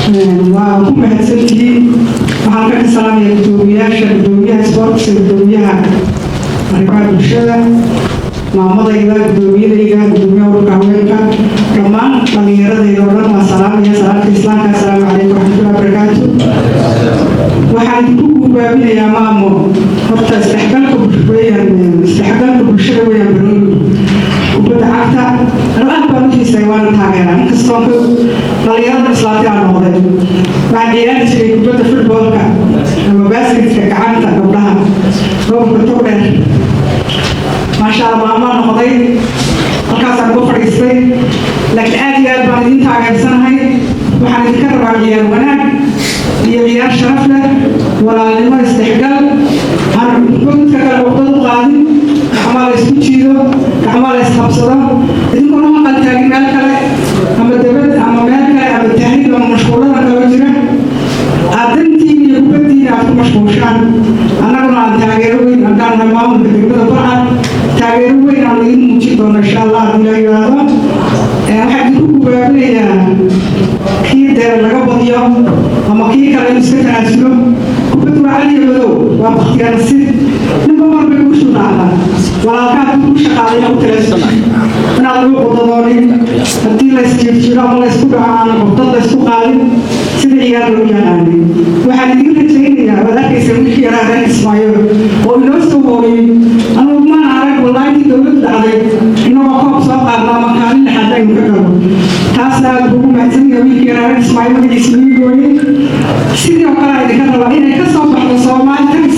Waa ku mahadsantihiin. Waxaan ka salaamaya gudoomiyaasha, gudoomiyaha sports, gudoomiyaha arrimaha bulshada, maamadayda, gudoomiyadayda, gudoomiyaha ururka haweenka, dhammaan dhallinyaradayda oo dhan waan salaamaya salaamta Islaamka. Asalaamu calaykum waraxmatullahi wabarakaatu. Waxaan idinku guubaabinayaa, maamo, horta isdhexgalka weeyaan, isdhexgalka bulshada weeyaan banoonigu, kubadda cagta. Anu aad baan u xiisay, waana taageeraa, inkastoo dhalinyarada islaatay aan noqday. Waxaan ciyaari jiray kubadda footballka ama basketka gacanta gabdhaha gobolka Togdheer. Maasha Allah, maamaa noqday, halkaasaan uga fadhiistay, laakiin aad iyo aad baan idin taageersanahay. Waxaan idinka rabaa ciyaar wanaag iyo ciyaar sharaf leh, walaalnimo, isdhexgal, aan midka kale cuqdad u qaadin, gacmaa la isku jiido, gacmaa la isqabsado, idinkoona maqal taagin meel kale ama dabad ama meel kale ama tahriib ama mashquulada kaloo jira. Aad dantiin iyo kubaddiina aad ku mashquushaan, annaguna aan taageero weyn, haddaan nahay maamulka degmada Balcad, taageero weyn aan idin muujin doono, insha Allah, haddii la yidhaahdo. Waxaan idinku gubaabinayaa kii dee laga badiyo ama kii kale inuu iska tanaasulo. Kubaddu waa cad iyo madow, waa bakhtiyaa nasiib. Ninba mar bay guushu raacdaa. Walaalka hadduu ku shaqaaday inaad u tanaasulo, inaad lagu cudadoonin, haddii la isjiirjiiro ama la isku dhaco aan cudad la isku qaadin, sida ciyaar loo yaqaanay. Waxaan idiin rajaynayaa, waad arkaysa wiilkii yaraa reer Kismaayo oo inoo soo hooyey. Anugu mana arag wallaahi intii dowladdu dhacday inagoo koob soo qaadno ama kaalin lixaad aynu ka galo. Taasna aad buu ugu mahadsan yahay wiilkii yaraa reer Kismaayo, magaciisa ii gooyey. Sidoo kale idinka rabaa inay ka soo baxdo Soomaali Tax,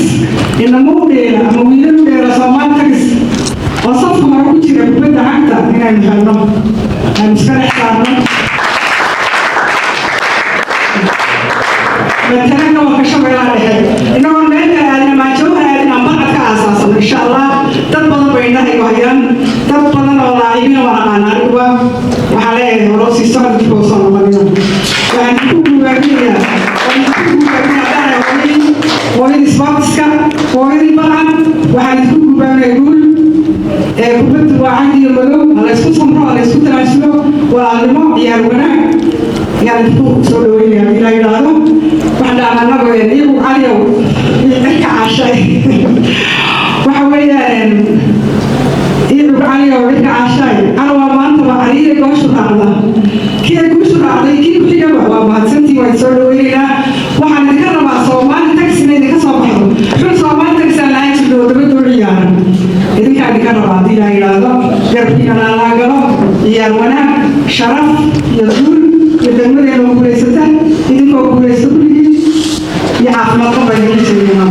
inamo u dheela ama wiilal u dheela Soomaali Tax oo safka hore ku jira kubadda cagta inaynu helno, aynu iska dhex saarno matala gobolka Shabeellaha Dhexe, inagoo meel kale aadin ama Jawhar aadin aan Balcad ka aasaasano, insha Allah. Dad badan bay indhahaygu hayaan, dad badan oo laacibiina waan aqaana aniguba. Waxaan leeyahay horoo sii socda, dib oo soo noqonina. Waxaan ku guubaabinayaa, waan ku guubaabinayaa dhahay hooyadii, hooyadii sportska, hooyadii Balcad. Waxaan idinku guubaabinayaa guul. Ee kubaddu waa cad iyo madow, ha la isku samro, ha la isku tanaasulo, walaalnimo, ciyaar wanaag ayaan idinku soo dhaweynaya haddii la yidhaahdo. Waxaan dhahnaa annagu iyagu caliyow cirka caashay, waxa weeyaan iyagub caliyow cirka caashay calwaa maanta waa caliye gooshu raacda. Kii ay guushu raacday, kii ku xigaba waa mahadsantii, waan soo dhaweynaynaa. Waxaan idinka rabaa Soomaali Taxina idinka soo baxdo, xul Soomaali Taxi aan lahaan jirno oo dabadda u ciyaaran idinkaa idinka rabaa haddii la yidhaahdo. Garabkiina laalaa galo, ciyaar wanaag, sharaf iyo guul iyo degmadeena oo guulaysata, idinkoo guulaysta kulligiin, iyo caafimaad qaba idinka jeedinaa.